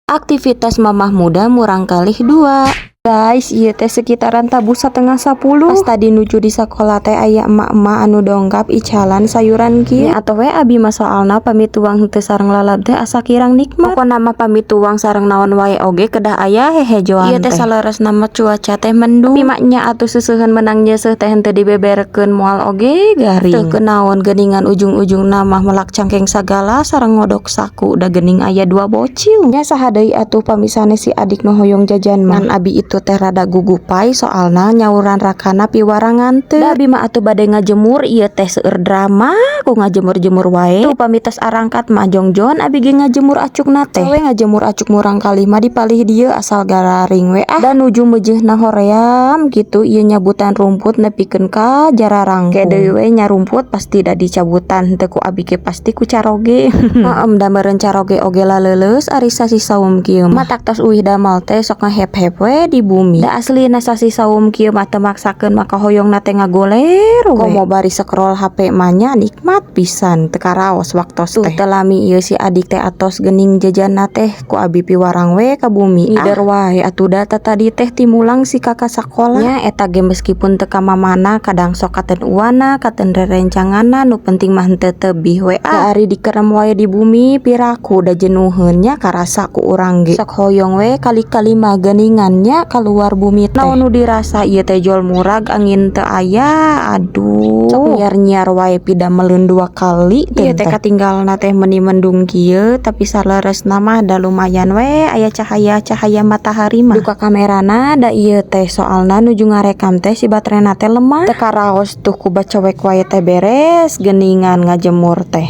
Aktivitas mamah muda murangkalih 2. Guys, ieu teh sekitaran tabuh 9.30. Pas tadi nuju di sakola teh aya emak-emak anu dongkap icalan sayuran kieu. Nya atoh we abi mah, soalna pami tuang henteu sareng lalab teh asa kirang nikmat. Pokona mah pami tuang sareng naon wae oge kedah aya hehejoan. Ieu teh saleresna mah cuaca teh mendung. Tapi maknya atuh seuseuheun menang nyeuseuh teh henteu dibeberkeun moal oge garing. Teu kunaon geuningan, ujung-ujungna mah melak cangkeng sagala sareng ngodok saku, da geuning aya dua bocil. Nya saha deui atuh pami sanes si adik nu hoyong jajan mah. Ngan abi itu teh rada gugupai, soalna nyauran rakana piwarang nganteur. Da abi mah atuh bade ngajemur, ieu teh seueur drama ku ngajemur-jemur wae. Tuh, pami tos arangkat mah jongjon abi ge ngajemur acukna teh. We ngajemur acuk murangkalih mah di palih dieu asal gararing we ah. Da nuju meujeuhna hoream kitu ieu nyabutan rumput nepikeun ka jararangkung. Ke deui we nya rumput pasti da dicabutan, henteu ku abi ge pasti ku caroge. Heem, da meureun caroge oge laleuleus ari sasih saum kieu mah. Matak tos uih damal teh sok ngahep-hep we di bumi. Da aslina sasih saum kieu mah teu maksakeun, maka hoyongna teh ngagoler we. Komo bari scroll HP mah nya nikmat pisan, teu karaos waktos teh. Tuh, teu lami ieu si adik teh atos geuning jajanna teh ku abi piwarang we ka bumi. Ngider wae atuh, da tadi teh timulang si kakak sakola. Nya eta ge meskipun teu ka mamana, kadang sok katen uana, katen rerencanganna, nu penting mah henteu tebih we ah. Da ari dikerem wae di bumi piraku da jenuheun nya, karasa ku urang ge. Sok hoyong we kali-kali mah geuningan nya kaluar bumi teh. Naon nu dirasa ieu teh, jol murag, angin teu aya, aduh. Sok nyiar-nyiar wae pidameleun dua kali. Ieu teh katinggalna teh meuni mendung kieu, tapi saleresna mah da lumayan we aya cahaya-cahaya matahari mah. Duka kamerana da ieu teh, soalna nuju ngarekam teh si baterena teh lemah. Teu karaos tuh ku bacewek wae teh beres geuningan ngajemur teh.